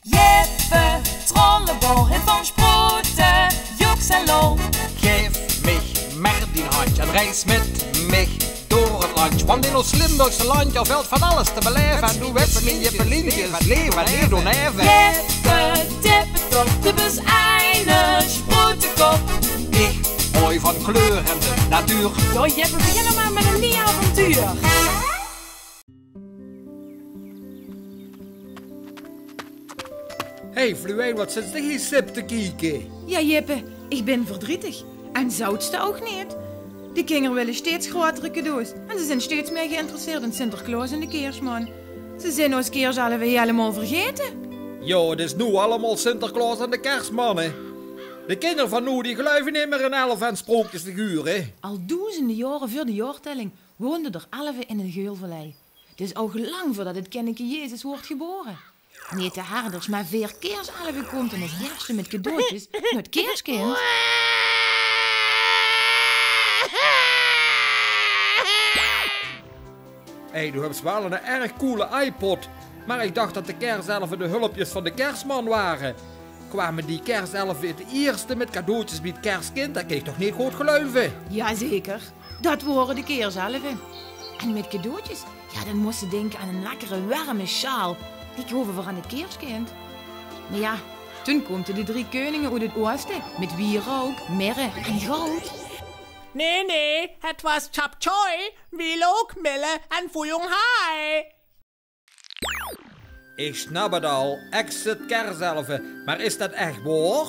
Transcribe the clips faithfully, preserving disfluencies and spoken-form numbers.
Jippe Trollebol, hit van sproete, joeks en lol. Geef mich mer dien handj en reis mit mich door het landj. Want in ons Limburgse landj, dao velt van alles te belaeve. En doe wets, mien Jippelientje, is laeve en leed doornaeve. Jippe Tippetop, de bus eine sproetekop. Ich hou van kleur en de natuur. Jao, Jippe, begin nog mer mit ein nie avontuur. Hé, Fluwijn, wat zits dich hie sip te kieke? Jao, Jippe, ich bin verdrietig. En zouts te ouch neet? De kinger wille steeds grotere cadeaus. En ze zeen steeds mieë geïnteresseerd in Sinterklaos en de Keersman. Ze zeen ós Keerselve hielemaol vergaete. Jao, 't is noe allemaol Sinterklaos en de Keersman, hè. De kinger van noe, die geluive neet mieë in elve en sprookjesfigure. Al doezende jaore veur de jaortelling woonde d'r elve in 't Geulvallei. Dus ouch lang veurdat 't kinneke Jezus woort gebore. Neet de herders, mer veer Keerselve kómte es ierste mit cadeautjes nao 't Keerskind. Hé, doe höbs waal 'n erg coole iPod. Mer ich dach dat de Keerselve de hulpjes van de Keersman wore. Kwame die Keerselve 't ierste mit cadeautjes bie 't Keerskind? Dat kin ich toch neet good geluive? Jazeker. Dat wore de Keerselve. En mit cadeautjes, jao, dan mós se dinke aan 'n lekkere werme sjaal. Die gove v'r aan 't Keerskind. Mer jao, toen kómte de drie keuninge oet 't ooste mit wierouk, mirre en goud. Nae, nae, het waas chapchoy, wierouk, mirre en fooyonghai. Ich snap 't al, ex-Keerselve, mer is dat ech waor?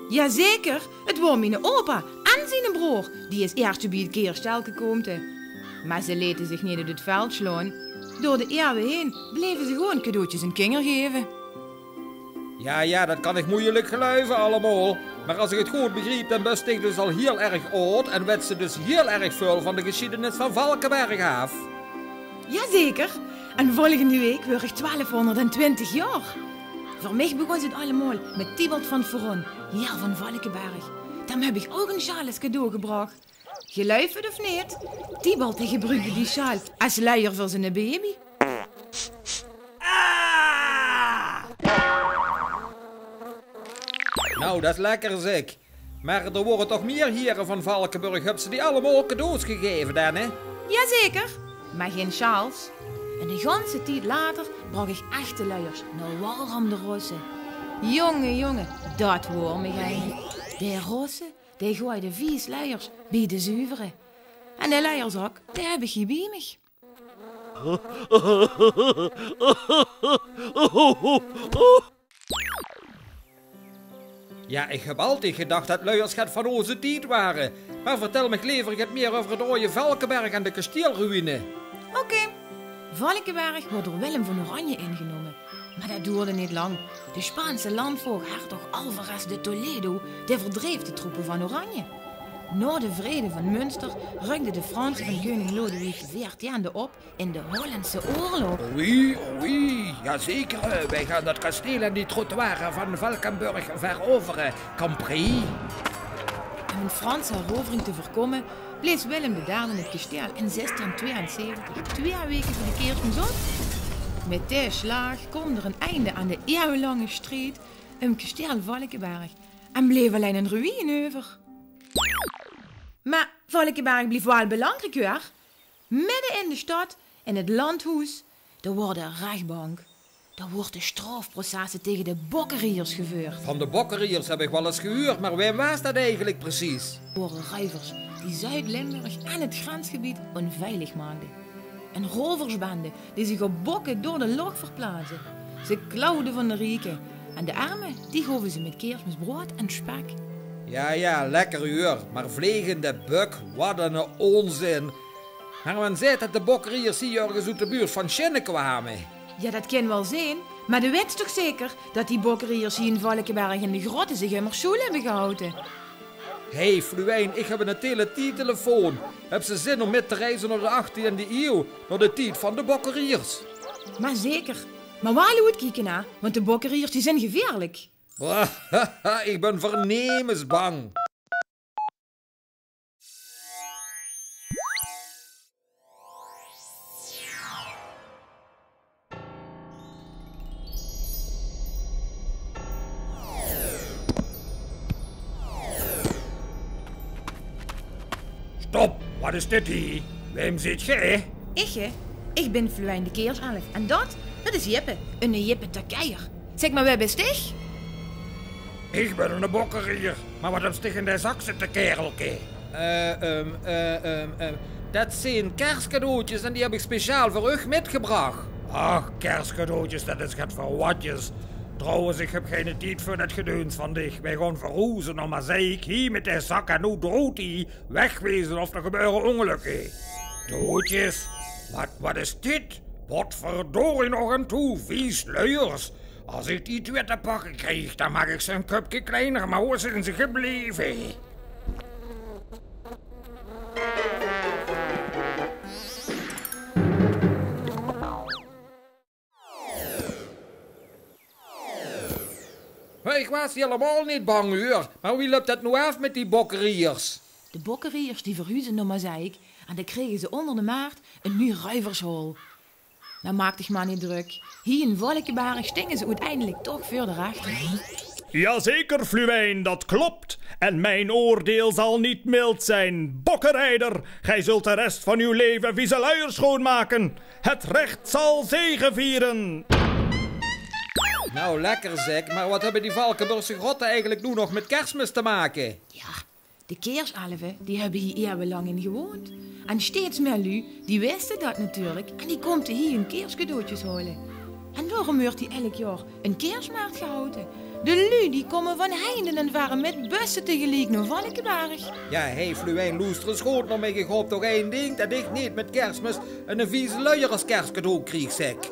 Jazeker, 't waor miene opa en ziene broor die es ierste bie 't Keerstelke kómte. Mer ze lete zich neet oet 't veld slaon. Door de ieuwe heen bleve ze gewoon cadeautjes aan kinger geve. Jao, jao, dat kan ich moeilik geluive allemaol. Mer es ich 't good begriep, dan bös dich dus al hiel erg aod en wets se dus hiel erg väöl van de gesjiedenis van Valkeberg aaf. Jazeker. En volgende week weur ich twelfhónderdtwintig jaor. Veur mich begós 't allemaol mit Tybalt van Veron, heer van Valkeberg. Dae höb ich ouch 'n sjaal es cadeau gebrach. Geluif 't of neet, Tybalt, dae gebruukde die sjaal es luier veur ziene baby. Ah! Nou, dat is lekker, zeg. Mer d'r wore toch mier hiere van Valkeberg. Höbs se die allemaol cadeaus gegaeve dan, hè? Jazeker. Mer gein sjaals. En 'ne ganse tied later brach ich echte luiers nao Walram de Rosse. Jónge, jónge, dat waor mich ein. De Rosse, dae goeide vies luiers bie de zuvere. En de luierzak, dae höb ich hie bie mich. Jao, ich höb altied gedach dat luiers get van ózze tied wore. Mer vertèl mich lever get mier euver 't aoje Valkeberg en de kesteelruïne. Oké. Valkeberg woort door Willem van Oranje ingenómme. Mer dat doerde neet lang. De Spaanse landvoogd hertog Alvarez de Toledo, dae verdreef de troepe van Oranje. Nao de Vrede van Münster rökde de Franse van keuning Lodewijk de veertiende op in de Hollandse Oorlog. Oui, oui, jazeker. Wij gaan dat kasteel en die trottoiren van Valkenburg veroveren, compris? Óm 'n Franse herovering te veurkómme, bleef Willem de derde 't kasteel in zestien tweeënzeventig, twieë weke veur de Keersmis, op. Mit dae slaag kwaam d'r 'n einde aan de ieuwelange stried óm kasteel Valkeberg en bleef allein 'n ruïne euver. Mer Valkeberg bleef waal belangriek, huur. Midde in de stad, in 't landhoes, dao woor de rechbank. Dao woorte straofprocesse tege de bokkeriejers geveurd. Van de bokkeriejers höb ich waal ins gehuurd, mer wae waas dat eigelik precies? D'r wore ruivers die Zuid-Limburg en 't grensgebied ónveilig maakde. 'n Roversbende die zich op bokke door de loch verplaatste. Ze klauwde van de rieke en de erme, die gove ze mit Keersmis broad en spek. Jao, jao, lekker, huur, mer vlegende bök, wat 'ne ónzin. Mer me zaet dat de bokkeriejers hie örges oet de buurt van Sjinne kwame. Jao, dat kin waal zeen, mer de wits toch zeker dat die bokkeriejers hie in Valkeberg in de grotte zich ummer sjoel höbbe gehaoje? Hé, Fluwijn, ich höb 'ne teletietelefoon. Höbs se zin óm mit te reize nao de achttiende ieëw, nao de tied van de bokkeriejers? Mer zeker. Mer waal oetkieke, hè, want de bokkeriejers, die zeen geveerlik. Ich bön veur nemes bang. Stop, wat is dit hie? Waem zeet geer? Ich, hè? Ich bin Fluwijn de Keerself. En dat, dat is Jippe, eine Jippe Turkijer. Zèk mer, wae bis dich? Ich bin eine bokkerier. Mer wat höbs dich in de zak zitte, kaerelke? Eh, ehm, eh, ehm, ehm, dat zeen kerskedootjes en die höb ich speciaal veur uch mitgebrach. Ach, kerskedootjes, dat is get veur watjes. Trouwens, ich höb geine tied veur dat gedeuns van dich. Wae gaon verhoeze nao Mazeik, hie mit de zak en noe droet hie. Wegwezen of d'r gebeure óngelökke. Dootjes, wat, wat is dit? Potverdorie nog aan toe, vies luiers. As ich die twie te pakke krieg, dan maak ich ze ein köpke kleiner, mer wo zeen ze gebleve? Hè, ich waas hielemaol neet bang, huur. Mer wie löp dat noe aaf mit die bokkeriers? De bokkeriers die verhuze nao Mazeik en dan kriege ze ónger de maart ein nuuj ruivershol. Noe maak dich mer neet drök. Hie in Volkeberg stinge ze oeteindelik toch veur de rechter. Jazeker, Fluwijn, dat klopt. En mijn oordeel zal niet mild zijn. Bokkenrijder, gij zult de rest van uw leven vieze luier schoonmaken. Het recht zal zegevieren. Noe, lekker zèk, mer wat höbbe die Valkebergse grotte eigelik noe nog mit Kersmis te make? Jao, de Keerselve, die höbbe hie eeuwelang in gewoond. En steeds mier luuj, die wiste dat natuurlik en die kómme hie hun keerskedootjes haole. En daorum wuuert hie elk jaor ein keersmaart gehaoje. De luuj die kómme van heinde en verre mit busse tegeliek nao Valkeberg. Jao, hè, Fluwijn, loester ins good nao mich. Ich haop toch ein ding, dat ich neet mit Kersmis eine vieze luier as kerskedoot krieg, zèk.